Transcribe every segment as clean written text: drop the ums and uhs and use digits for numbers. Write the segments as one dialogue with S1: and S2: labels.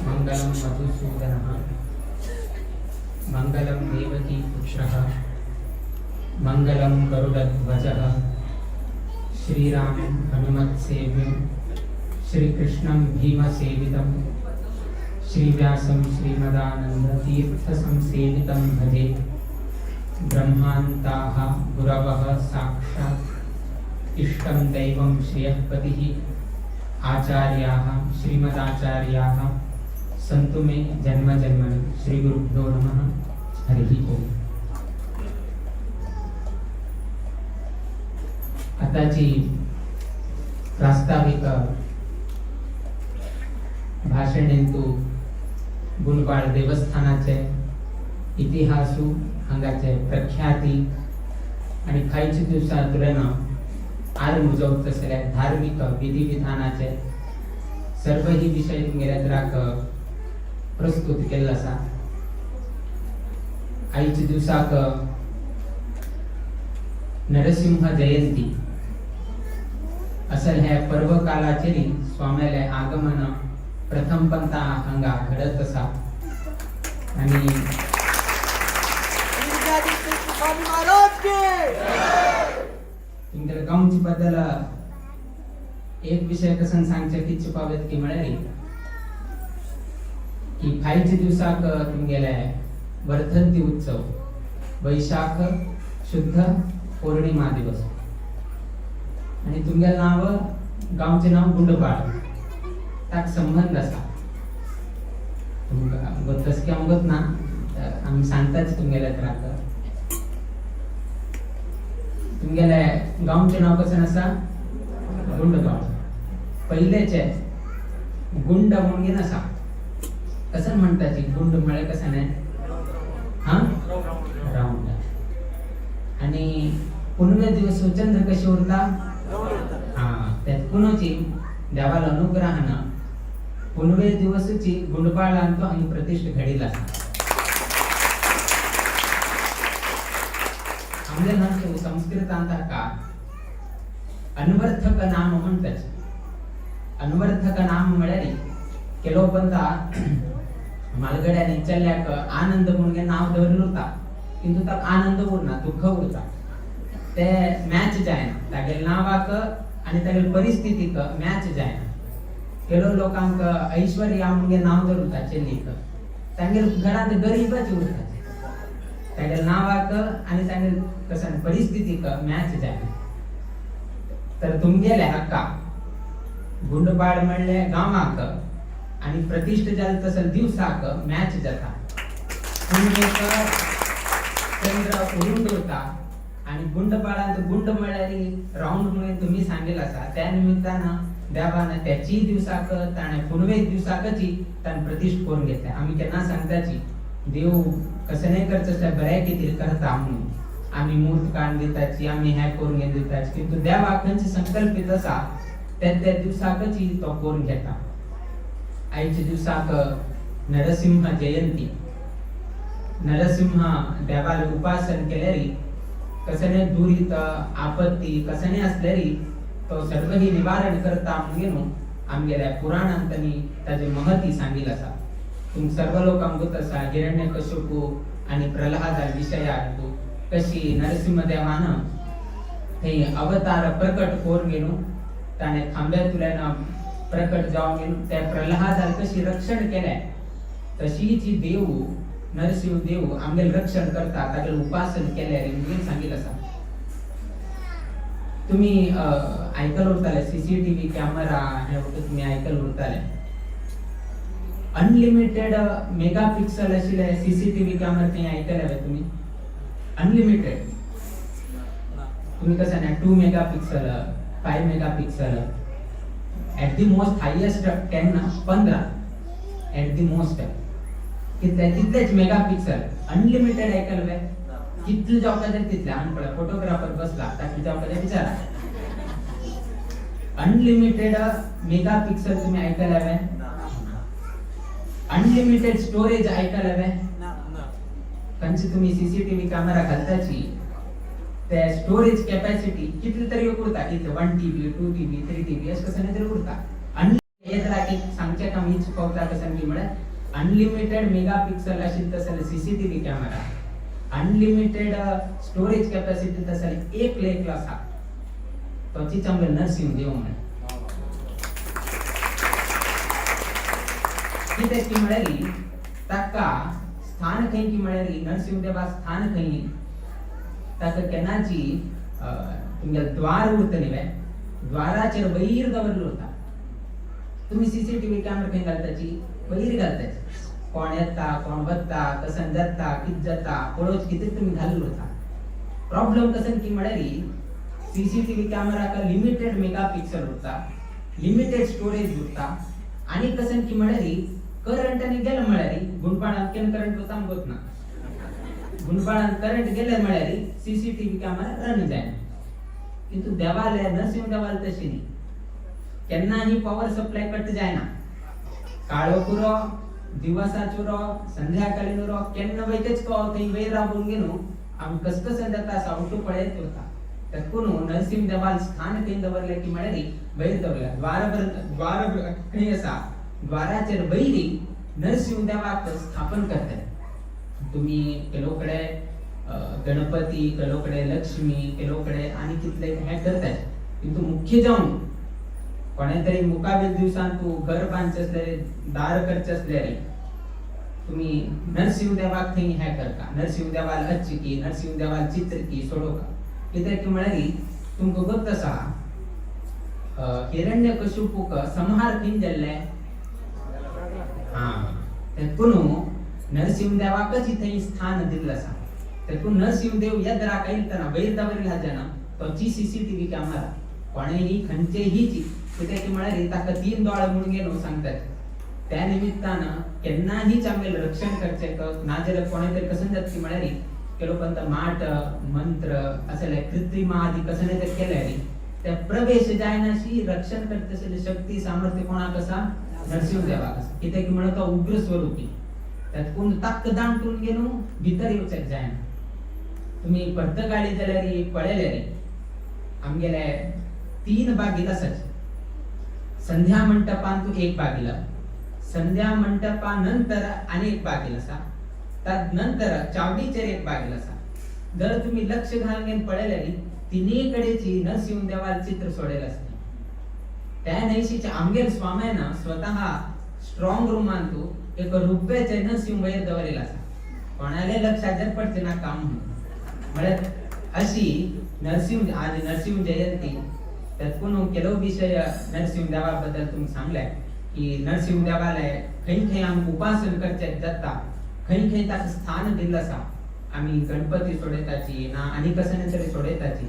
S1: मङ्गलं मधुसूदनः, मङ्गलं देवकीपुत्रः, मङ्गलं गरुडध्वजः। श्रीरामं हनुमत्सेव्यं, श्रीकृष्णं भीमसेवितं, श्रीव्यासं श्रीमदानन्दतीर्थसंसेवितं भजे। ब्रह्मान्ताः गुरवः साक्षात् इष्टं दैवं श्रियः पतिः, आचार्याः श्रीमदाचार्याः सन्तु मे जन्म जन्मनि। श्रीगुरुभ्यो नमः। हरिः ओम्। आताची प्रास्ताविक भाशणेंतु गुंडपाळ देवस्थानाचे इतिहासू, हांगाचे प्रख्याती आणि खायच्या दिवसा तुरेन आरंभ जावत तसले धार्मिक विधी विधानाचे सर्व ही विषय तुमगेल्या त्राक प्रस्तुत केल्लो आसा। आयच्या दिवसाक नरसिंह जयंती असल हे पर्व कालाचेर स्वाम्याले आगमन प्रथम पंता हांगा घडत आसा आणि
S2: स्वामी महाराज की।
S1: तुमगेल्या गांवचे बद्दल एक विषय कसन सांगचे कितचे पावेत की म्हळ्यार की फायच्या दिवसाक तुमगेले वर्धंती उत्सव, वैशाख शुद्ध पौर्णिमा दिवस आणि तुमगेलें नाव, गांवचें नाव गुंडपाळ, ताका संबंध आसा। तुमकां तशें की हांव ना, आमी सांगताच तुमगेल्या त्राक। तुमगेले गांवचें नाव कशें आसा? गुंडपाळ। पयलेचे गुंड म्हणून आसा, कसं म्हणताची गुंड म्हळ्यार कसं न्ही? हा, राऊंड। आणि पुनवे दिवस चंद्र कशी उरता? हा, त्यात पुनोची देवाला अनुग्रहान पुनवे दिवसची गुंडपाळान तो हांगा प्रतिष्ठ घडील आसा। आमले म्हणतो संस्कृतांत का अन्वर्थक नाम म्हणतात। अन्वर्थक नाम म्हळ्यार ಕೆಲವು ಬಂದ मालगड्याने चल्याक आनंद म्हणून नाव दवरलं उरता, किंतु ताका आनंद उरना, दुःख उरता। ते मॅच जायना, तागेले नावाक आणि तागेले परिस्थितीक मॅच जायना। ಕೆಲವು लोकांक ऐश्वर्या म्हणून नाव दवरता चेल्लीक, तांगेले घरांत गरीबच उरता। तागेले नावाक आणि तागेले कसं परिस्थितीक मॅच जायना। तर तुमगेले हक्का गुंडपाळ म्हणले गांवाक आणि प्रतिष्ठ जाले तसं दिवसाक मॅच जाता। पुनवेक चंद्र उरुंड उरता आणि गुंडपाळांत गुंड म्हळ्यार राऊंड म्हणून तुम्ही सांगेल आसा। त्या निमित्तानं देवान त्याची दिवसाक ताणें पुनवे दिवसाकची ताणें प्रतिष्ठ करून घेतल्या। आमी केन्ना सांगताची, देव कसं नाही करत आसल्यार बरें कितें करता म्हणून आमी मूर्त काडून दिताची, आमी हें करून घेवन दिताची, किंतु देवाक खंयचे संकल्पित आसा त्या त्या दिवसाकची तो करून घेता। आयच्या दिवसाक नरसिंह जयंती। नरसिंह देवाले उपासन केल्यारी कसने दुरीत आपत्ती कसने असल्यारी तो सर्वही निवारण करता म्हणून आमगेल्या पुराणांतनी ताजे महती सांगिल आसा। तुम सर्व लोकांक गोत आसा हिरण्यकश्यपू आणि प्रल्हादा विषयात कशी नरसिंहदेवान थंय अवतार प्रकट करून घेवन ताणें खांब्यातल्यान प्रकट जावन घेवन त्या प्रल्हादाक कशी रक्षण केलें, तशीच ही देव नरसिंह देव आमगेले रक्षण करता तागेले उपासन केल्यार म्हणून सांगिल आसा। तुम्ही आयकल उरताले सीसीटीव्ही कॅमेरा हे वखत तुम्ही आयकल उरताले। अनलिमिटेड मेगा पिक्सल आशिल्ले सीसीटीव्ही कॅमेरा थंय आयकले वे तुम्ही? अनलिमिटेड तुम्ही कसं ना 2 mega pixel, 5 mega pixel, at the most highest 10, 15 at the most कितले तितलेच मेगा पिक्सल। अनलिमिटेड आयकल वे? कितले जावका जाय तितले। आमी पळय फोटोग्राफर बसला, ताका जावका जाय विचारा। अनलिमिटेड मेगा पिक्सल तुम्ही आयकले वे? अनलिमिटेड स्टोरेज आयकले वे? खंयचे तुम्ही सीसीटीव्ही कॅमेरा घालताची ते स्टोरेज कॅपॅसिटी कितले तरी उरता, कितले 1 TB, 2 TB, 3 TB अशें कसं तरी उरता। आणि हे जरा मालगड्याक एक सांगचें काम हीच पावता कशें की म्हळ्यार अनलिमिटेड मेगा पिक्सल आशिल्ले तसले CCTV camera, unlimited storage capacity तसले एक लेखलो आसा तोचीच आमगे नरसिंह देव म्हळ्यार. कितें की म्हळ्यार ताका स्थान खंय की म्हळ्यार नरसिंह देवा स्थान खंय ताका केन्नाची तुमगे द्वार उरता न्ही वे द्वाराचेर वयर दवरलो उरता. तुम्ही सीसीटीव्ही कॅमेरा खंय घालताची? वयर घालताची. कोण येता कोण वता कसन जाता कित जाता पळोवच कितें तुमी घालून उरता. प्रॉब्लम कसन की म्हळ्यार सीसीटीव्ही कॅमेराक लिमिटेड मेगा पिक्सल उरता, लिमिटेड स्टोरेज उरता आनी कसन की म्हळ्यार करंट आनी गेलो म्हळ्यार गुंडपाणांत केन्ना करंट वता आमकां ना, गुंडपाणांत करंट गेले म्हळ्यार सीसीटीव्ही कॅमेरा रन जायना. किंतु देवाले नरसिंह देवाले तशी न्ही, केन्नाही पॉवर सप्लाय कट जायना. काळोख उरो, दिवसाचो उरो, संध्याकाळीन उरो, केन्ना वयतच कळो थंय वयर राबून घेवन आमी कसकसन जाता सावटू पळयत उरता. तेकून नरसिंह देवाल स्थान खंय दवरलें की म्हळ्यार वयर दवरलें. द्वार द्वार खंय आसा द्वाराचेर वयरी नरसिंह देवाक स्थापन करतले. तुम्ही ಕೆಲವು कडेन गणपती, ಕೆಲವು कडेन लक्ष्मी, ಕೆಲವು कडेन आनी कितले हे करतात. किंतु मुख्य जावन कोणे तरी मुकाबील दिवसान तूं घर बांदचें आसल्यार, दार करचें आसल्यार तुम्ही नरसिंह देवाक थंय हें करता. नरसिंह देवाल अच्छकी, नरसिंह देवाल चित्रकी सोडोवका. कित्याक की म्हळ्यार तुमकां गोत्त आसा हिरण्य कशुपूक संहार खंय जाल्ले? हा, तेकून नरसिंह देवाकच थंय स्थान दिल्लें आसा. तेकून नरसिंह देव येद्राक आयतना वयर दवरिल्ले जाना तोची सीसीटीव्ही कॅमेरा कोणेही खंयचेही कित्याक की म्हळ्यार ताका तीन दोळे म्हणून न्हू सांगतात. त्या निमित्तान केन्नाहीच आमगेलें रक्षण करचें नाजाल्यार कोणें तरी कसन जाता की म्हळ्यार ಕೆಲವು माट मंत्र असले कृत्रिम आदी कसं तरी केल्यार त्या प्रवेश जायनाशी रक्षण करता आसले शक्ती सामर्थ्य कोणाक आसा? नरसिंह देवाक आसा. कित्याक की म्हणल्यार तो उग्र स्वरूपी, त्यात कोण ताक्क दामटून घेवन भितर येवचें जायना. तुम्ही पर्तगाळी जाल्यार पळयल्यार आमगेले तीन बागील आसाचे. संध्या मंटपान तूं एक बागील, संध्या मंटपा नंतर आनी एक बागील आसा, नंतर चावडीचेर एक बागील आसा. जर तुम्ही लक्ष घालून घेवन पळयल्यार तिन्ही कडेची नरसिंह देवाल चित्र सोडेल आसता. त्या न्हयशीचे आमगेल स्वाम्यान स्वतः स्ट्रॉंग रुमान तूं एक रुप्याचे नरसिंह वयर दवरेल आसा. कोणाले लक्षात जर पडचे ना काम म्हणून. म्हळ्यार अशी नरसिंह आज नरसिंह जयंती त्यातून ಕೆಲವು विषय नरसिंह देवा बद्दल तुमकां सांगले की नरसिंह देवाले खंय खंय आमकां उपासन करचें जाता, खंय खंय ताका स्थान दिल्लें आसा. आमी गणपती सोडयताची ना आनी कसने तरी सोडयताची,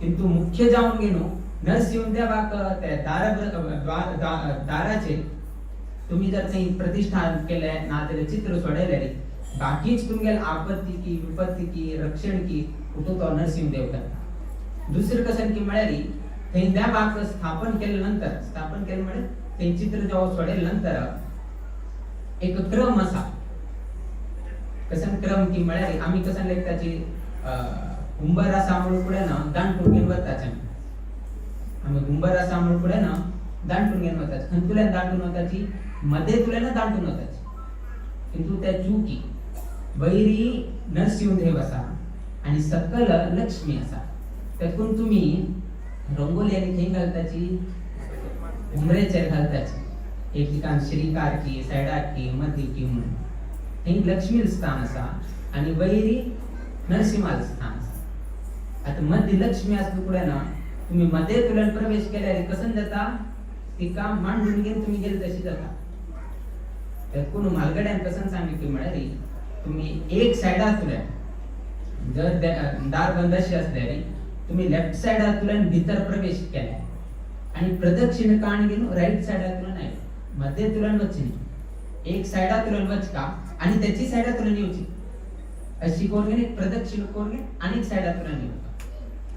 S1: किंतु मुख्य जावन न्हू नरसिंह देवाक ते दाराचेर तुम्ही जर थंय प्रतिष्ठा केले ना जाल्यार चित्र सोडयले बाकीच तुमगेले आपत्ती की विपत्ती की रक्षण की कुठं तो नरसिंह देव करता. दुसरें कशें की म्हळ्यार थंय देवाक स्थापन केले नंतर, स्थापन केलें म्हळ्यार थंय चित्र जेव्हा सोडयले नंतर एक क्रम आसा. कसन क्रम की म्हळ्यार आमी कसन लेखताची हुंबर आसा म्हणून फुडें ना दांडून घेवन वताचे आमी. हुंबर आसा म्हणून फुडें ना दांडून घेवन वताचे. खंयतल्यान दांडून वताची? मदेंतल्यान दांडून वताची. किंतु त्या चुकी वैरी नरसिंहदेव आसा आणि सकल लक्ष्मी आसा. तेतून तुमी रंगोली आनी खंय घालताची? उमरेचेर घालताची. एक ठिकाण श्रीकार की सायडाक की मदी की म्हणून थंय लक्ष्मी स्थान आसा आणि वैरी नरसिंहाचं स्थान आसा. आता मध्य लक्ष्मी आसली फुडें ना तुम्ही मदेंतल्यान प्रवेश केल्यार कसन जाता? तिका मांडून घेवन तुमी गेले तशी जाता. तेतून म्हालगड्यान कसन सांगलें की म्हळ्यार तुम्ही एक सायडांतल्यान जर दार बंद अशी असल्यार तुम्ही लेफ्ट सायडांतल्यान भितर प्रवेश केले आणि प्रदक्षिण काण घेवन राईट सायडांतल्यान आयले, मध्येंतल्यान वचचे न्ही, एक सायडांतल्यान वचका आणि त्याची सायडांतल्यान येवची अशी करून घेवन एक प्रदक्षिण करून घेवन आनी एक सायडांतल्यान येवका.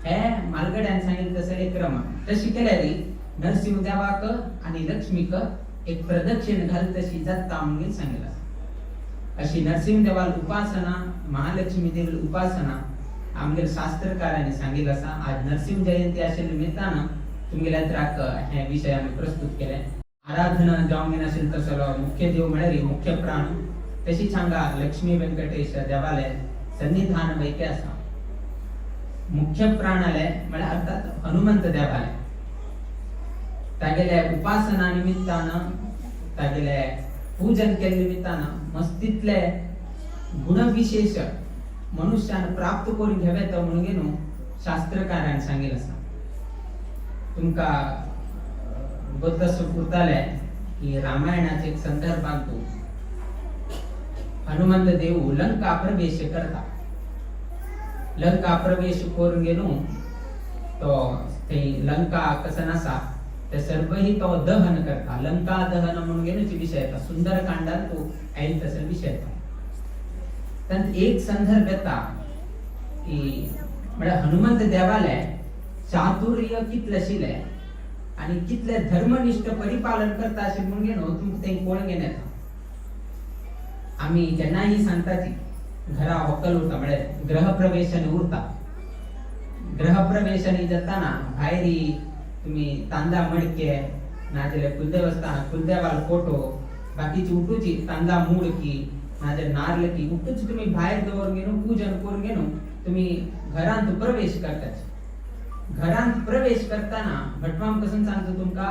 S1: हे म्हालगड्यान सांगितलं तसं एक क्रम तशी केल्यार नरसिंह देवाक आणि लक्ष्मीक एक प्रदक्षिण घाल तशी जाता म्हणून सांगितलं. अशी नरसिंह देवाल उपासना, महालक्ष्मी देवी उपासना आमगेले शास्त्रकारांनी सांगितलं आसा. आज नरसिंह जयंती अशा निमित्तानं तुमगेल्या त्राक हे विषय आमी प्रस्तुत केले. आराधना जावंक नाशिल्लो तसलो मुख्य देव म्हळ्यार मुख्य प्राण. तशीच हांगा लक्ष्मी व्यंकटेश देवालय सन्निधान वैके आसा. मुख्य प्राणालय म्हळ्यार अर्थात हनुमंत देवालय. तागेले उपासना निमित्तान, तागेले पूजन केल्ले निमित्तान मस्तीतले गुणविशेष मनुष्यान प्राप्त करून घेवे तो म्हणून न्हू शास्त्रकारान सांगिल्लें आसा. तुमकां गोत उरताले की रामायणाचे एक संदर्भांतू हनुमंत देव लंका प्रवेश करता. लंका प्रवेश करून गेलो तो थंय लंका कसन आसा ते सर्वही तो दहन करता. लंका दहन म्हणून गेलो विषय येता, सुंदर कांडान तो ऐन तसो विषय येता. तांत एक संदर्भ येता की म्हळ्यार हनुमंत देवाले चातुर्य कितलें आशिल्लें आनी कितले धर्मनिष्ठ परिपालन करता अशें म्हणून न्हू तुमकां तें पळोवन घेवन येता. आमी केन्नाय सांगताची, घरा व्हंकल उरता म्हळ्यार गृहप्रवेशांनी उरता. गृहप्रवेशांनी जाताना भायरी तुमी तांदा मडके नाजाल्यार कुलदेवस्थान कुलदेवाल फोटो बाकीची उठूची तांदा मुडकी नाजाल्यार नार्ल की उठूच तुमी भायर दवरून घेवन पूजन करून घेवन तुमी घरांत प्रवेश करताची. घरांत प्रवेश करताना भटमाम कसून सांगतो तुमका,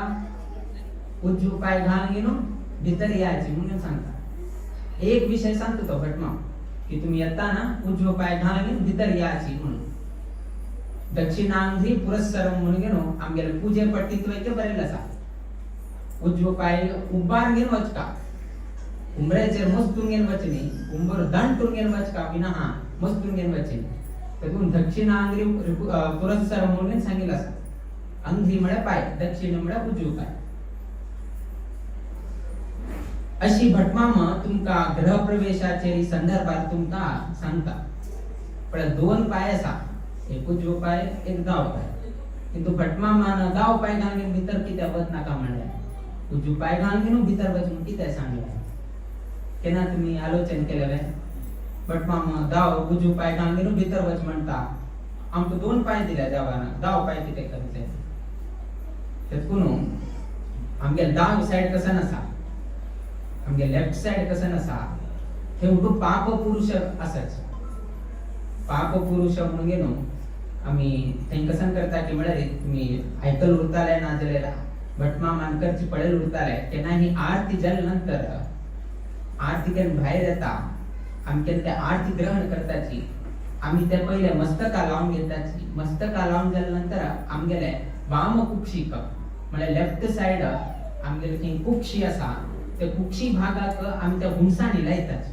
S1: उजू पाय घालून घेवन भितर यायची म्हणून सांगता. एक विषय सांगतो तो भटमाम की तुम्ही येताना उजवो पाय घालून घेवन भितर याची म्हणून. दक्षिणांघ्री पुरस्सरम म्हणून घेवन आमगेले पूजे पट्टीत वयचे बरयलें आसा. उजवो पाय उबार घेवन वचका, उमऱ्याचेर मस्तून घेवन वचनी, उंबर दांटून घेवन वचका विना हा मस्तून घेवन वचनी. तातूंत दक्षिणांघ्री पुरस्सरम म्हणून सांगितलं आसा. अंघ्री म्हळ्यार पाय, दक्षिण म्हळ्यार उजव पाय. अशी भटमाम तुमका गृहप्रवेशाचे संदर्भात तुमका सांगता. पण दोन पाय आसा, एक उजवो पाय, एक दाव पाय. किंतु भटमामान दाव पाय घालून भितर कित्याक वच नाका म्हणलें, उजू पाय घालून भितर वच म्हणून कित्याक सांगलें? केन्ना तुमी आलोचन केलें वे? भटमाम दाव उजू पाय घालून भितर वच म्हणटा, आमकां दोन पाय दिल्या देवान, दाव पाय कितें करचे? तेतून आमगे दाव सायड कसन आसा, आमगे लेफ्ट सायड कसन आसा, थंय उठू पाप पुरुष आसाच. पाप पुरुष म्हणून न्हू आमी थंय कसन करता की म्हळ्यार तुमी आयकल उरताले ना जाल्यार भटमामान करची पळयल उरताले. केन्ना ही आरती जाले नंतर आरती केन्ना भायर येता, आमी केन्ना ते आरती ग्रहण करताची, आमी ते पयले मस्तका लावन घेताची. मस्तका लावन जाले नंतर आमगेले वाम कुक्षीक म्हळ्यार लेफ्ट सायड आमगेले थंय कुक्षी आसा, त्या कुक्षी भागाक आमी त्या हुमसाणी लायताची.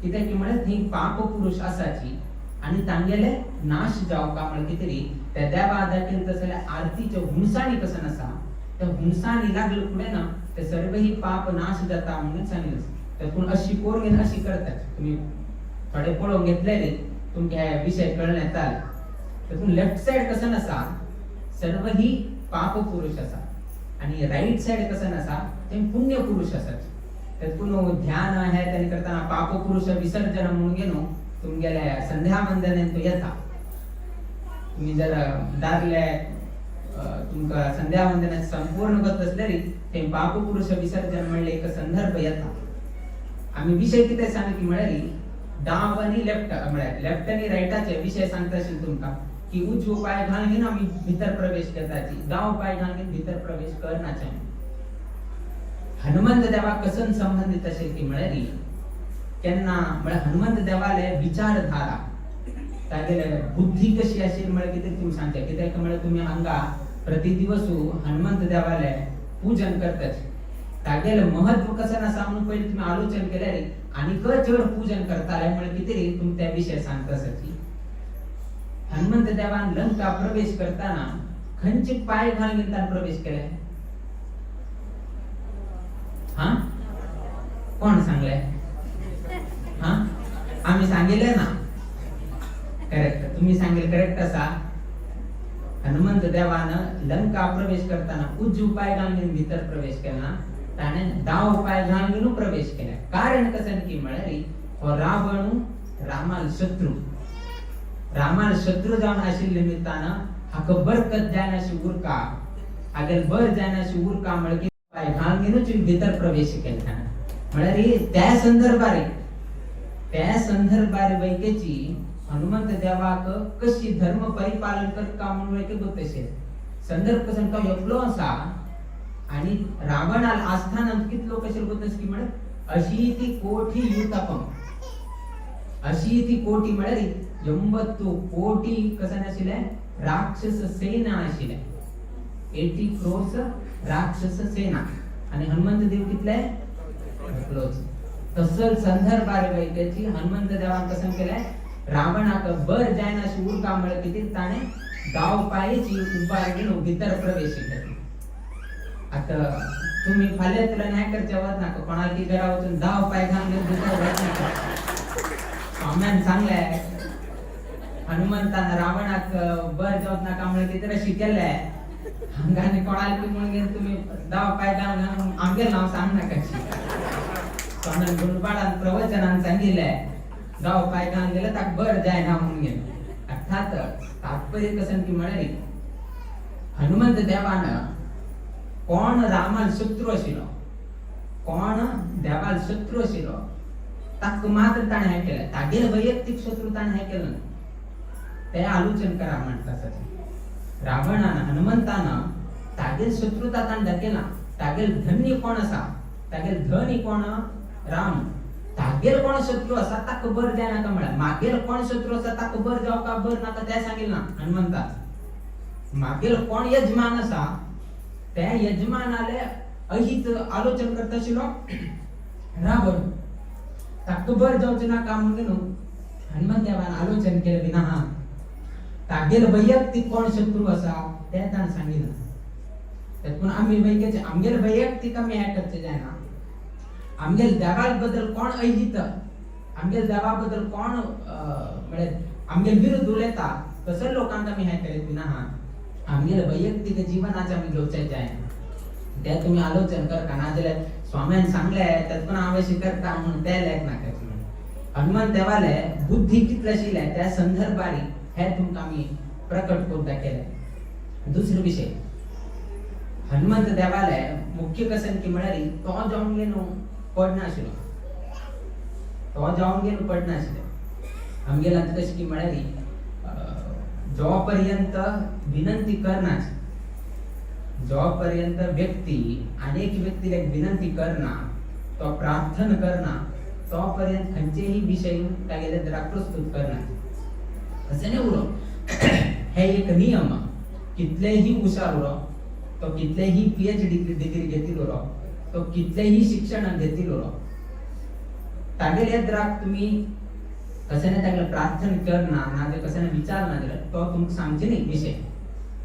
S1: कित्याक की म्हळ्यार थंय पाप पुरुष आसाची आनी तांगेले नाश जावका म्हळ्यार कितें तरी त्या देवा दाखयल तसले आरतीच्यो हुमसाणी कसन आसा, त्या हुमसाणी लागले फुडें ना ते सर्वही पाप नाश जाता म्हणून सांगितलं. पूण अशी करून घेवन अशी करतात. तुमी थोडे पळोवंक घेतले तुमकां हे विशय कळ्ळे येताले. तातूंत लेफ्ट सायड कसन आसा सर्वही पाप पुरुष आसा आनी राईट सायड कसन आसा ते पुण्य पुरुष आसात. तातूंत ध्यान हे तेणे करतना पाप पुरुष विसर्जन म्हणून घेवन तुमगेले संध्या वंदनेन तो येता. तुम्ही जर दारले तुमकां संध्या वंदनात संपूर्ण करत असले ते पाप पुरुष विसर्जन म्हणले एक संदर्भ येता. आमी विषय कितें सांग की म्हळ्यार डाव आनी लेफ्ट, म्हळ्यार लेफ्ट आनी रायटाचे विषय सांगता आशिल्ले तुमकां की उजवो पाय घालून घेवन आमी भितर प्रवेश करताची, दाव पाय घालून घेवन भितर प्रवेश करनाचे. हनुमंत देवा कसन संबंधित अशें की म्हळ्यार केन्ना म्हळ्यार हनुमंत देवाले विचारधारा, तागेले बुद्धी कशी आशिल्ली म्हळ्यार कितें तुमी सांगता. कित्याक म्हळ्यार तुमी हांगा प्रतिदिवसू हनुमंत देवाले पूजन करतात, तागेले महत्व कसं आसा म्हणून पयलीं तुमी आलोचन केल्यार आनीक चड पूजन करताले म्हळ्यार कितें तुमी त्या विशय सांगता आसाची. हनुमंत देवान लंका प्रवेश करताना खंयचे पाय घालून ताणें प्रवेश केले? हा, कोण सांगले? हा, आम्ही सांगितले ना. करेक्ट, तुम्ही सांगेल करेक्ट असा. हनुमंत देवान लंका प्रवेश करताना उजू पाय घालून भितर प्रवेश केला, ताणे दाव पाय घालून प्रवेश केला. कारण कसं की म्हळ्यार हो रावण रामाल शत्रू, रामाल शत्रू जावन आशिल्ले निमित्तान हाका बरकत जायनाशी उरका, हागेल बर जायनाशी उरका म्हळ्यार. घालून घेवनूच भितर प्रवेश केला. म्हळ्यार त्या संदर्भार, त्या संदर्भार वैकेची हनुमंत देवाक कशी धर्म परिपालन करता म्हणून वैके गोतशे संदर्भ कसं तो एकलो आसा. आणि रावणाल आस्थानात कितलो कशे गोतस की म्हण अशी ती कोठी युतपम, अशी ती कोटी म्हळ्यार 80 ಕೋಟಿ कसन आशिल्ले राक्षस सेना आशिल्ले, 80 क्रोर्स राक्षस सेना. आणि हनुमंत देव कितले? एकलोच. तसल संदर्भार वैद्याची हनुमंत देवान कसं केलंय, रावणाक बर जायना अशी उरका म्हळ्यार किती ताणे दाव पायेची उबार घेऊन भितर प्रवेश केला. आता तुम्ही फाल्यां तुला नाही करच्या वत नाका, कोणाला की घरा वचून दाव पाय घालून भितर वच नाका. स्वाम्यान सांगलाय हनुमंतान रावणाक बर जावत नाका म्हळ्यार कितें शिकयल्लंय हांगा. आनी कोणाला बी म्हणून घेवन तुम्ही दाव पाय घालून घालून आमगेलें नांव सांग नाका. स्वाम्यान गुणपाडान प्रवचनान सांगिल्लंय, दाव पाय घालून गेलं ताका बर जायना म्हणून गेलं. अर्थात तात्पर्य कसं की म्हळ्यार हनुमंत देवान कोण रामाल शत्रू आशिल्लो, कोण देवाल शत्रू आशिल्लो ताका मात्र ताणें हें केलें. तागेले वैयक्तीक शत्रू ताणें हें केलें ना. ते आलोचन करा म्हणटा. रावणान हनुमंतान तागेल शत्रुता ताणें दाखयला. तागेल धन्य कोण आसा, तागेल धनी कोण? राम. तागेल कोण शत्रू आसा ताका बर जायनाका म्हळ्यार मागेल कोण शत्रू आसा ताका बर जावका बर नाका तें सांगिल्लें ना हनुमंतान. मागेल कोण यजमान आसा त्या यजमानाले अहित आलोचन करता आशिल्लो रावण, ताका बर जावचें नाका म्हणून न्हू हनुमंत देवान आलोचन केलें बी ना. तागेल वैयक्तीक कोण शत्रू आसा तें ताणें सांगिल्लें. पूण आमी वैक्याचे आमगेले वैयक्तीक आमी हें करचें जायना. आमगेले देवा बद्दल कोण अहित, आमगेले देवा बद्दल कोण म्हळ्यार आमगेले विरुद्ध उलयता तसं लोकांक आमी हें करीत बी ना. आमगेले वैयक्तीक जीवनाचे आमी घेवचें जायना. ते तुमी आलोचन करता नाजाल्यार स्वाम्यान सांगले त्यात पण हांव अशें करता म्हणून ते लेख नाका. हनुमान देवाले बुद्धी कितले आशिल्ले त्या संदर्भारी हे तुमकां आमी प्रकट करून दाखयले. दुसरो विशय, हनुमंत देवाले मुख्य कसन की म्हळ्यार तो जावन गेलो पडनाशिल्लो, तो जावन गेलो पडनाशिल्लो. आमगेल्यान कशें की म्हळ्यार जो पर्यंत विनंती करनाच, जोपर्यंत व्यक्ती अनेक व्यक्तीला विनंती करना, तो प्रार्थना करना, तोपर्यंत खंयचेही विषय तागेले जरा प्रस्तुत करना असें न्ही उरो. हे एक नियम. कितलेही हुशार उरो तो, कितलेही पीएचडी डिग्री घेतिल्लो उरो तो, कितलेही शिक्षण घेतिल्लो उरो, तागेले द्राक तुम्ही कशाने तागेले प्रार्थना करना ना, कशाने विचार ना जाल्यार तो तुमकां सांगचे न्ही विषय.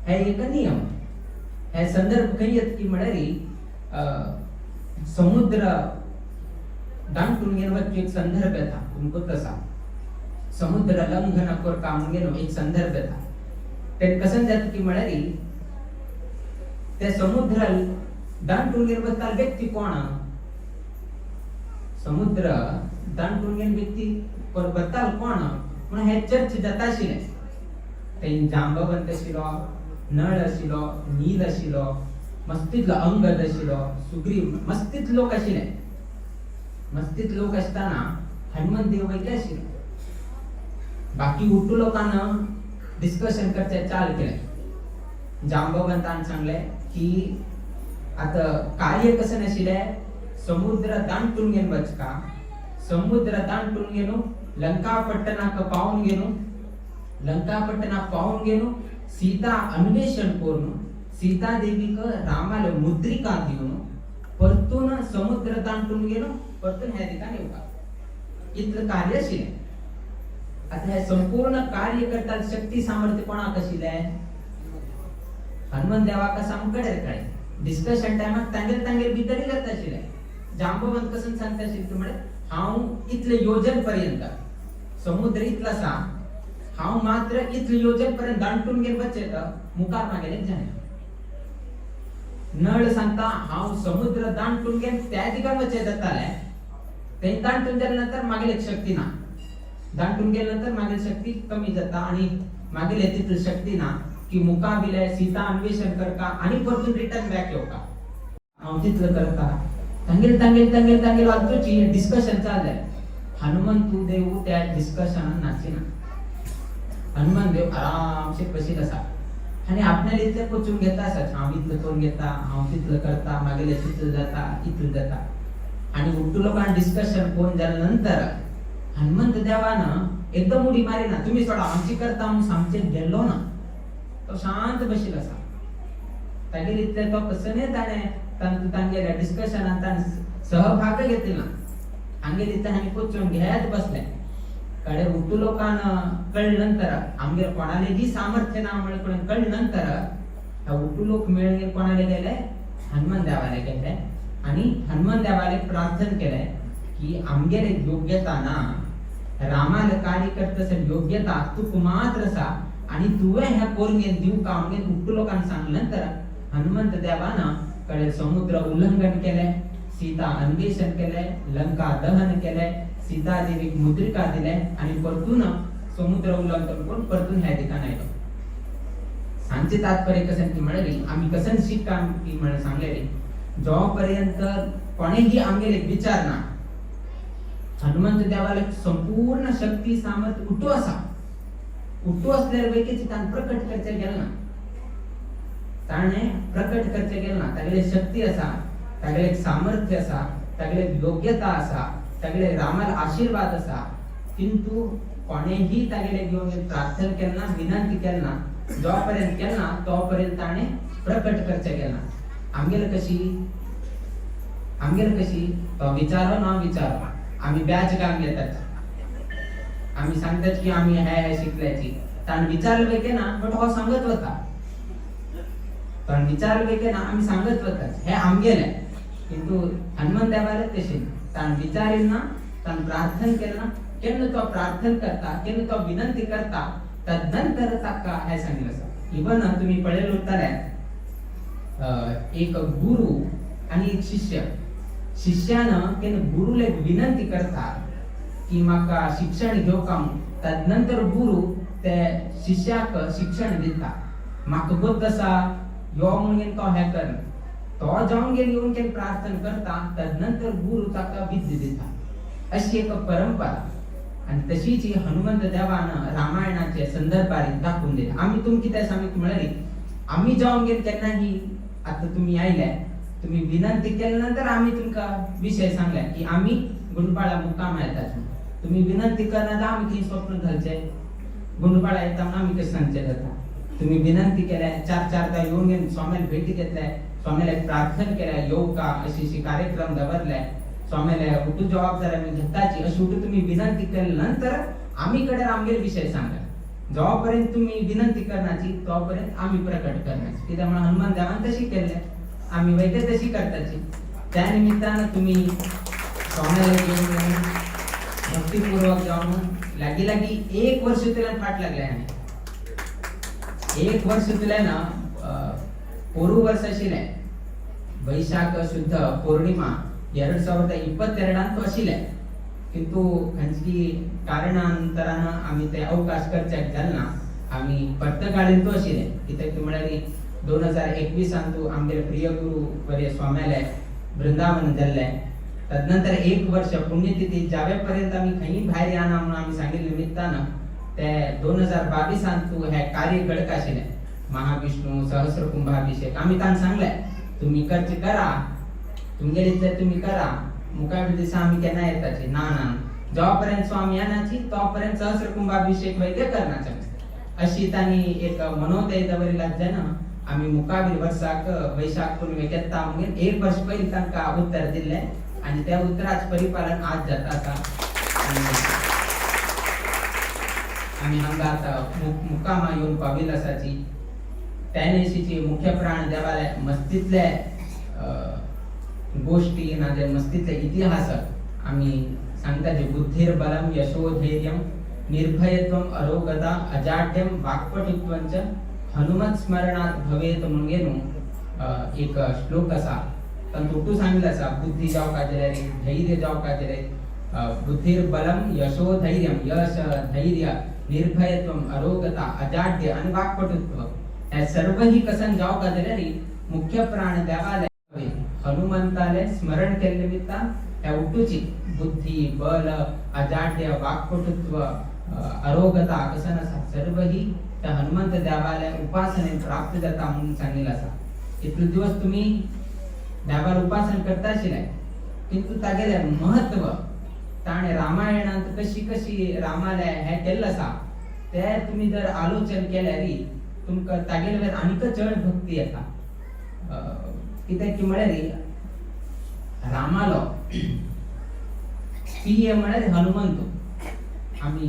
S1: हे एक नियम. हे संदर्भ खंय येता की म्हळ्यार समुद्र दांटून घेवन वचपी एक संदर्भ येता तुमकां. तसा समुद्र लंघन करता म्हणून गेलो एक संदर्भ येता. ते कशें जाता की म्हळ्यार ते समुद्र दांटून घेवन वता व्यक्ती कोण? समुद्र दांटून घेवन व्यक्ती वताल कोण म्हणून हे चर्च जाता आशिल्लें. ते जांबवंत आशिल्लो, नळ आशिल्लो, नील आशिल्लो, मस्तीतलो अंगद आशिल्लो, सुग्रीव, मस्तीत लोक आशिल्ले. मस्तीत लोक आसतना हनुमंत देव वयले आशिल्ले. बाकी उट्टू लोकांना डिस्कशन करचे चाल केलें. जांबवंतान सांगले की आता कार्य कसं नाशिल्लें, समुद्र दांटून घेवन वचका, समुद्र दांटून घेवन लंकापट्टणाक पावून घेवन, लंकापट्टणाक पावून घेवन सीता अन्वेषण करून सीता देवीक रामाले मुद्रिका दिवन परतून समुद्र दांटून घेवन परतून ह्या दिकान येवपाक, इतलें कार्य आशिल्लें. आता हे संपूर्ण कार्य करता शक्ती सामर्थ्य कोणाक आशिल्लें? हनुमंत देवाक सामकें कळ्ळें. डिस्कशन टायमाक तांगेर तांगेर भितरय जाता आशिल्लें. जांबवंत कसं सांगता आशिल्लें म्हळ्यार हांव इतले योजन पर्यंत समुद्र इतलो आसा, हांव मात्र इतले योजन पर्यंत दांटून घेवन वचें, मुखार मागेलें जायना. नळ सांगता हांव समुद्र दांटून घेवन त्या दिकान वचें जातालें. ते दांटून गेल्या नंतर मागेले शक्ती ना, दांटून गेल्या नंतर मागील शक्ती कमी जाता आणि मागील तितली शक्ती ना की मुकाबिले सीता अन्वेषण करका आणि परतून रिटर्न बॅक येवका. हांव तितलो करता. तांगेल तांगेल तांगेल तांगेल आजूची डिस्कशन चाललंय. हनुमंतू देव त्या डिस्कशनान नाचिना. हनुमान देव आरामशीर बशील आसा आनी आपल्याला इतलें पचून घेता आसा, हांव इतलो करून घेता, हांव तितलो करता, मागेलें तितलो जाता, इतलो जाता. आनी उट्टू लोकांक डिस्कशन करून जाल्या नंतर हनुमंत देवान एकदम उडी मारिना, तुमी सोडा आमची करता म्हणून सांगचे गेल्लो ना. तो शांत बशील आसा. तागेर इतलें तो कसने ताणें तांगेल्या डिस्कशनान ताणें सहभाग घेतला. हांगेर इतलें हांणी पचून घेत बसले. कडे उट्टू लोकांना कळ्ळे नंतर आमगेर कोणाले सामर्थ्य ना म्हणून कळ्ळे नंतर ह्या उट्टू लोक मेळून कोणाले गेले, हनुमान देवाले गेले आणि हनुमान देवाले प्रार्थन केले की आमगेले योग्यता ना, रामाला कार्य करतसर योग्यता तुक मात्र आसा आणि तुवें ह्या करून दिवका आमगेर उट्टू लोकांना सांगले. नंतर हनुमंत देवानं कडे समुद्र उल्लंघन केले, सीता अन्वेषण केले, लंका दहन केले, सीता देवीक मुद्रिका दिले आणि परतून समुद्र उल्लंघन करून परतून ह्या ठिकाणी आयलो. सांगचे तात्पर्य कसं की म्हळें आमी कसन शिक्का की म्हणून सांगलेली, जोपर्यंत कोणेही आमगेले विचार ना, हनुमंत देवाला संपूर्ण शक्ती सामर्थ्य उठो असा, उठो असल्यार पैकीच ताण प्रकट करचे गेल ना, ताणें प्रकट करचे गेल ना. तागेले शक्ती आसा, तागेले एक सामर्थ्य आसा, तागेले योग्यता आसा, तागेले रामाला आशीर्वाद आसा, किंतु कोणेही तागेले घेवन प्रार्थना केलं ना, विनंती केलं ना, जोपर्यंत केलं ना तोपर्यंत ताणें प्रकट करचे गेल ना. आमगेले कशी, आमगेले कशी, तो विचारो ना विचारो आमी बॅच काम घेतात, आमी सांगतात की आमी हे हे शिकल्याची. ताणें विचारलं पैकी ना, बट हो सांगत वता. पण विचारलं पैकी ना, आमी सांगत वतात हे आमगेले. किंतु हनुमान देवाले तशें ताणें विचारिल ना, ताणें प्रार्थना केलं ना, केन्ना तो प्रार्थना करता, केन्ना तो विनंती करता, तदनंतर ताका हे सांगितलं आसा. इवन तुम्ही पळयलं उरताले एक गुरु आणि एक शिष्य, शिष्यानं केन्ना गुरुले विनंती करता की म्हाका शिक्षण घेवका म्हणून, तदनंतर गुरु ते शिष्याक शिक्षण दिता. म्हाका गोत आसा यो म्हणून तो हें कर, तो जावन गेली येवन केन्ना प्रार्थना करता, तदनंतर गुरु ताका विद्या दिता. अशी एक परंपरा आणि तशीच ही हनुमंत देवान रामायणाचे संदर्भात दाखवून दिले. आम्ही तुमकां कितें सांगू म्हळ्यार आम्ही जावन गेले केन्नाही, आता तुम्ही आयले, तुम्ही विनंती केल्या नंतर आम्ही तुमकां विषय सांगले की आम्ही गुंडपाळा मुक्काम येतात. तुम्ही विनंती करणार तर आम्ही खंय स्वप्न घालचे, गुंडपाळा येता म्हणून आम्ही कशें सांगचे जाता. तुम्ही विनंती केल्या, चार चारदा येऊन घेऊन स्वामीला भेटी घेतल्या, स्वामीला प्रार्थना केल्या, येऊ का, अशी अशी कार्यक्रम दवरले, स्वामीला उठू जबाबदारी आम्ही घेताची, अशी उठू तुम्ही विनंती केल्यानंतर आम्ही कडे आमगेले विषय सांगा. जोपर्यंत तुम्ही विनंती करण्याची तोपर्यंत आम्ही प्रकट करण्याची. कित्याक म्हणून हनुमान देवान तशी केले, आम्ही वैद्य तशी करताची. त्या निमित्तानं तुम्ही स्वामीला घेऊन येऊन भक्तिपूर्वक जाऊन लागी लागी एक वर्ष तुला फाट लागले आणि एक वर्ष तुला ना पोरू वर्ष आशिल्लें, वैशाख शुद्ध पौर्णिमा 2022 आशिल्लें, किंतु खंयची कारणांतरान आमी ते अवकाश करच्याक जालें ना. आमी पर्तगाळीन तो आशिल्लें, कित्याक म्हळ्यार 2021 आमगेले प्रिय गुरु वर्य स्वाम्याले वृंदावन जाल्लें. तदनंतर एक वर्ष पुण्यतिथी जावे पर्यंत आमी खंय भायर येना म्हणून आमी सांगिल्ले निमित्तान ते 2022 हे कार्य घडक आशिल्लें. महाविष्णू सहस्र कुंभाभिषेक आमी तांकां सांगलें, तुम्ही करचे करा, तुमगेले इतले तुम्ही करा, मुखार दिसा आमी केन्ना येताची ना ना, जोपर्यंत स्वामी येनाची तोपर्यंत सहस्र कुंभाभिषेक वैद्य करण्याचे, अशी तांणी एक मनोदय दवरिला. जेन्ना आमी मुखावीर वर्साक वैशाख पुनवेक येता म्हणून एक वर्ष पयलीं तांकां उत्तर दिल्लें आनी त्या उतराच परिपालन आज जाता आसा. आनी आमी हांगा आतां मुक्कामा येवन पाविल्ले आसाची. त्या न्हयशीची मुख्य प्राण देवाले मस्तीतले गोष्टी ना जे मस्तीतले इतिहास आमी सांगता, जे बुद्धिर्बलम यशोधैर्यम निर्भयत्वम अरोगता अजाड्यम वाक्पटुत्वंच हनुमत स्मरणात भवेत म्हणून न्हू एक श्लोक आसा. तातूंत सांगिल्लें आसा, बुद्धी जावका जाल्यार, धैर्य जावका जाल्यार, बुद्धिर्बलम यशोधैर्यम, यश धैर्य निर्भयत्वम अरोगता अजाड्य आणि वाक्पटुत्व ह्या सर्वही कसन जावका जाल्यार मुख्य प्राण देवाले. हनुमंताले स्मरण केल्ले निमित्तान त्या उठूची बुद्धी बल अजाड्य वाक्पटुत्व अरोगता कसन आसा सर्व ही त्या हनुमंत देवाल्या उपासनेन प्राप्त जाता म्हणून सांगितलं आसा. इतले दिवस तुम्ही देवाला उपासन करता आशिल्ले, किंतु तागेले महत्व ताणें रामायणांत कशी कशी रामाले हे केल्लें आसा ते तुमी जर आलोचन केल्यार तुमकां तागेले वयर आनीक चड भक्ती येता. कित्याक की म्हळ्यार रामालो पिये म्हळ्यार हनुमंत. आमी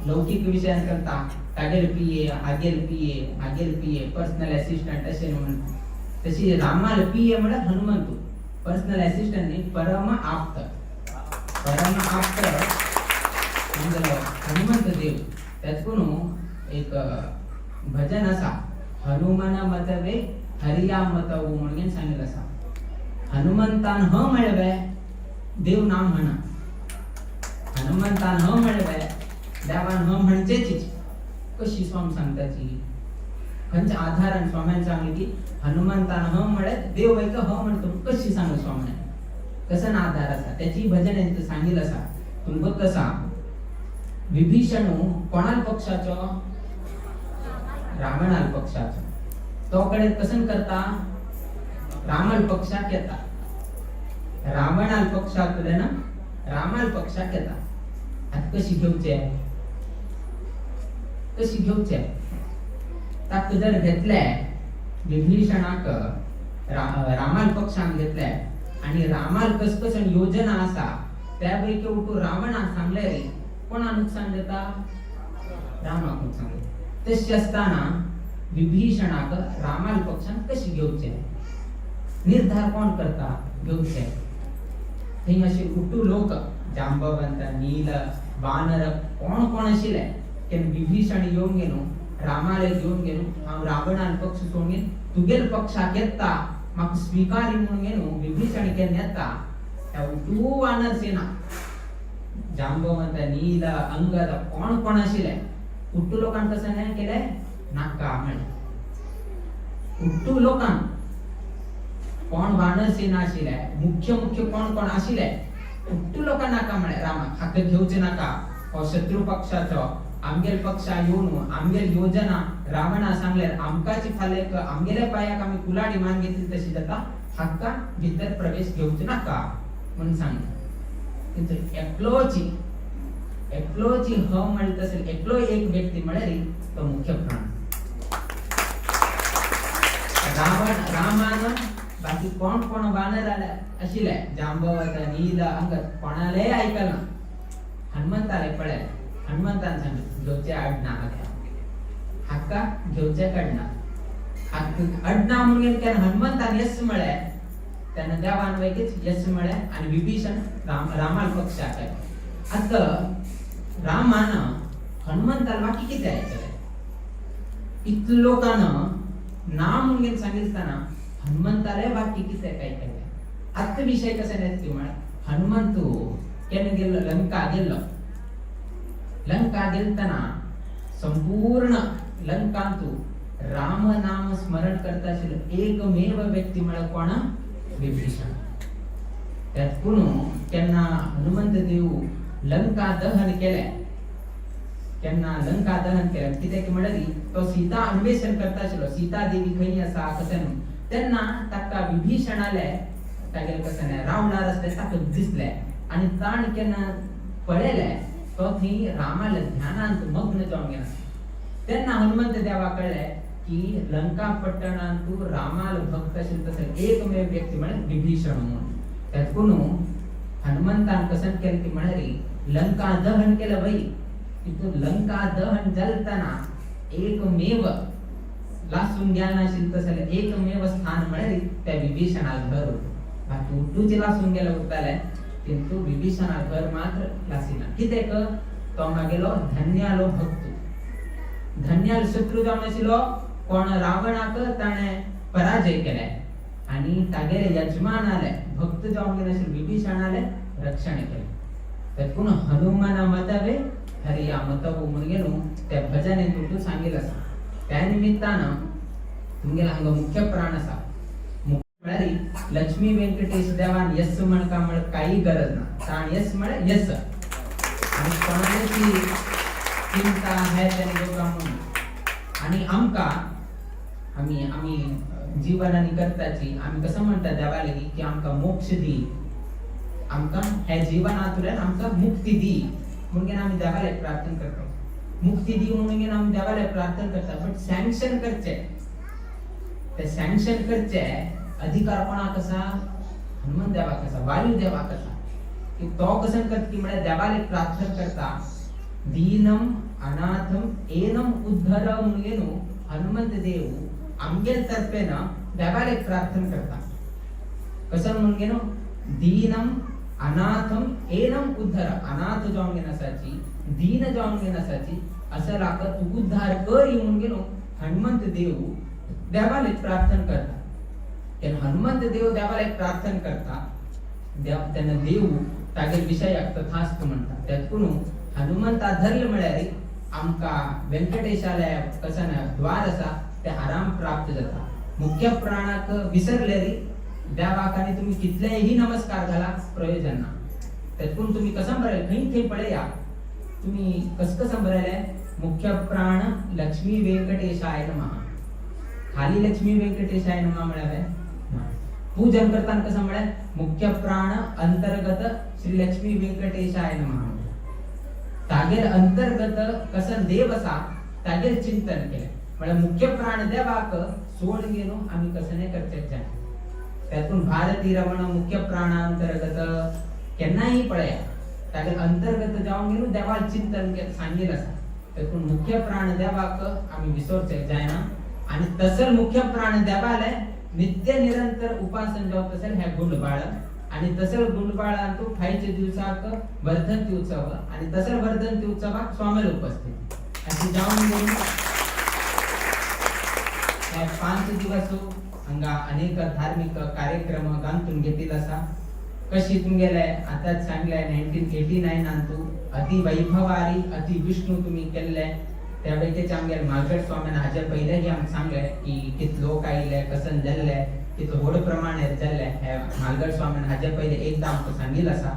S1: लौकीक विशयान करता तागेल पिये हागेल पिये हागेल पिये पर्सनल असिस्टंट अशें म्हणटा. तशी रामाल पिये म्हळ्यार हनुमंत, पर्सनल असिस्टंट न्ही, परम आप्त. परम आप्त म्हणजे हनुमंत देव. त्याच कोण एक भजन आसा, हनुमान मतवे हरिया मतवू म्हणून सांगितलं आसा. हनुमंतान ह म्हळ्यार देव नाम म्हणा, हनुमंतान ह म्हळ्यार देवान ह म्हणचेच. कशी स्वामी सांगताची, खंयच्या आधारान स्वाम्यान सांगले की हनुमंतान ह म्हळ्यार देव वैक ह म्हणतो? कशी सांगू स्वाम्यान, कसन आधार आसा? त्याची भजन सांगितलं आसा. तुमकां कसा विभीषणू कोणाल पक्षाचो? रावणाल पक्षाचो. तो कडे कसन करता रामाल पक्षाक येता, रावणाल पक्षातले ना रामाल पक्षाक येता. आता कशी घेवचे, कशी घेवचे? ताका जर घेतले विभीषणाक रामाल पक्षान घेतले आणि रामाल कसकसन योजना आसा त्या पैकी उठू रावणाक सांगले रे, कोणा नुकसान जाता? रामाक नुकसान जाता. तशी असताना विभीषणाक रामाल पक्षान कशी घेवचे निर्धार कोण करता घेवचे? थंय अशे उठू लोक जांबवंत नील वानर कोण कोण आशिल्ले केन्ना विभीषण येवन गेलो रामाले घेवन गेलो, हांव रावणान पक्ष सोडून घेवन तुगेल पक्षाक येता, म्हाका स्विकारी म्हणून गेलो. विभीषण केन्ना येता त्या उठू वानर सेना जांबवंत नील अंगद कोण कोण आशिल्ले उट्टू लोकांक कसं नाही केले नाका म्हणले. उट्टू लोकांक कोण वानर सेना आशिल्ले मुख्य मुख्य कोण कोण आशिल्ले उट्टू लोकांक नाका म्हळे, रामा हाका घेवचे नाका, हो शत्रू पक्षाचो, आमगेल पक्षा येवन आमगेल योजना रावणा सांगल्यार आमकाची फाल्यां आमगेल्या पायाक आमी कुलाडी मान घेतली तशी जाता, हाका भितर प्रवेश घेवचे नाका म्हणून सांगले. किंतु एकलोची एकलोची ह म्हणत असेल एकलो एक व्यक्ती म्हळ्यार तो मुख्य प्राण रावण. रामान बाकी कोण कोण वानर आले आशिल्ले जांबवत नील अंगद कोणालेय ऐकलं. हनुमंताले पळय, हनुमंतान सांगले घेवचे अडना, हाका हाका घेवचे अडना, हाका अडना म्हणून केन्ना हनुमंतान यस म्हळें तेन्ना देवान वैकीच यस म्हळें आणि विभीषण राम रामाल पक्षाक आयलो. आता रामान हनुमंताला बाकी कितें ऐकलें? इतले लोकांना ना म्हणून सांगितलं हनुमंताले बाकी कितें काय केलें? आत्ता विषय कसा न्ही म्हळ्यार हनुमंतू केन्ना गेल्लो? लंका गेल्लो. लंका गेलतना संपूर्ण लंकांतू राम नाम स्मरण करता आशिल्लो एकमेव व्यक्ती म्हळ्यार कोण? विभीषण. त्यात पूण केन्ना हनुमंत देव लंका दहन केलें, केन्ना लंका दहन केलें कित्याक म्हळ्यार तो सीता अन्वेषण करता आशिल्लो, सीता देवी खंय आसा कशें न्हू. तेन्ना ताका विभीषणाले तागेले कशें न्ही रावणार आसले ताका दिसले आनी ताण केन्ना पळयलें तो थंय रामाल्या ध्यानांत मग्न जावन गेला. तेन्ना हनुमंत देवा कळ्ळें की लंका पट्टणांतू रामाल भक्त आशिल्लो तसो एकमेव व्यक्ती म्हळ्यार विभीषण म्हणून. त्यात कोण हनुमंतान कसन केलें की म्हळ्यार लंका दहन केलं बाई, तितून लंका दहन जालतना एकमेव लासून गेला नाशिल्लें तसलें एकमेव स्थान म्हळ्यार त्या विभीषणाल घर होतं. बाकी उड्डूचे लासून गेले उरताले, किंतु विभीषणा घर मात्र लासिना. कित्याक? तो मागेलो धन्यालो भक्त, धन्याल शत्रू जावन आशिल्लो कोण रावणाक ताणें पराजय केले आणि तागेले यजमानाले भक्त जावन गेले आशिल्ले विभीषणाले रक्षण केलें. तर पूण हनुमाना मतवे हरिया मतवू म्हणून गेलो त्या भजने तुमकां सांगितलं आसा. त्या निमित्तानं तुमगेला हांगा मुख्य प्राण आसा. म्हळ्यार लक्ष्मी व्यंकटेश देवान यस म्हणका म्हळ काही गरज ना, ताण यस म्हळ्यार यस. आनी कोणाची चिंता है तेणे घेवका म्हणून. आनी आमकां आमी आमी जीवनानी करताची आमी कसं म्हणटा देवा लागीं की आमकां मोक्ष दी, आमकां हे जीवनांतल्यान आमकां मुक्ती दी म्हणून आमी देवा लागीं प्रार्थना करता. मुक्ती दी म्हणून आमी देवा लागीं प्रार्थना करता, बट सँक्शन करचे, ते सँक्शन करचे अधिकार कोणाक आसा? हनुमान देवाक आसा, वायू देवाक आसा. की तो कसं करता की म्हळ्यार देवाक प्रार्थना करता, दीनम अनाथम एनम उद्धर म्हणून न्हू हनुमंत देव आमगेल तर्फेन देवाक प्रार्थना करता. कसं म्हणून न्हू दीनम अनाथम एनम उद्धर, अनाथ जावन घेन आसाची, दीन जावन घेन आसाची, असं लाग तू उद्धार कर म्हणून न्हू हनुमंत देव देवाक प्रार्थना करता. तेन्ना हनुमंत देव देवाक प्रार्थना करता, देव तेन्ना देव तागेल विशयाक तथास्तु म्हणटा. त्यातून हनुमंता धरले म्हळ्यार आमकां व्यंकटेशालय कसं द्वार आसा ते आराम प्राप्त जाता. मुख्य प्राणाक विसरले देवाक आनी तुमी कितलेही नमस्कार घाला प्रयोजन ना. त्यातून तुम्ही कसं बरयले खंय थंय पळया तुम्ही कस कसं बरयले मुख्य प्राण लक्ष्मी व्यंकटेशाय नमः. खाली लक्ष्मी व्यंकटेशाय नमः म्हळ्यार पूजन करताना कसं म्हळ्यार मुख्य प्राण अंतर्गत श्री लक्ष्मी व्यंकटेशाय नमः. तागेर अंतर्गत कसं देव आसा तागेर चिंतन केलें म्हळ्यार मुख्य प्राण देवाक सोड घेवन आमी कसं नाही करचे जाय. त्यातून भारती रमण मुख्य प्राणांतर्गत केन्नाही पळया तागेर अंतर्गत जावन घेवन देवाक चिंतन सांगील आसा. त्यातून मुख्य प्राण देवाक आमी विसरचे जायना. आणि तसं मुख्य प्राण देवाले नित्य निरंतर उपासन जावं तसेल हे गुंडबाळ. आणि तसं गुंडबाळान तू फायच्या दिवसाक वर्धंती उत्सव आणि तसं वर्धंती उत्सवाक स्वामील उपस्थित अशी जावन घेवन ह्या 5 दिवस हांगा अनेक धार्मिक कार्यक्रम गांथून घेतील आसा. कशी तुमगेले आतांच सांगले 1989 तू अति वैभवारी अति विष्णू तुमी केल्ले. त्या वेळेचे आमगेले मालगड स्वामीन हाजे पयलेही आमकां सांगले की कितले लोक आयिल्ले, कसन जाल्ले, कितलो व्हड प्रमाणात जाल्ले हे मालगड स्वामीन हाजे पयले एकदां आमकां सांगिल्लें आसा.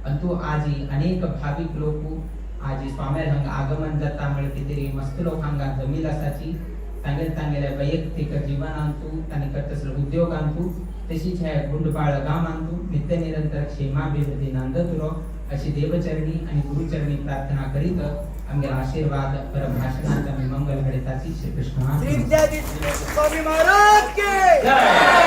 S1: आनी तूं आजी अनेक भावीक लोक आजी स्वाम्याल हांगा आगमन जाता म्हळ्यार कितें मस्त लोक हांगा जमील आसाची. तांगेले तांगेले वैयक्तीक जीवनांतू तांणी करता उद्योगांतू तशीच हे गुंडबाळ गामांतू नित्य निरंतर क्षेमाभिवृद्धी नांदत उरो अशी देवचरणी आणि गुरुचरणी प्रार्थना करीत आमगेला आशीर्वाद पर भाषणांत आमी मंगल घडयताची. श्री कृष्ण
S2: श्री विद्याधीश स्वामी महाराज के
S1: जय.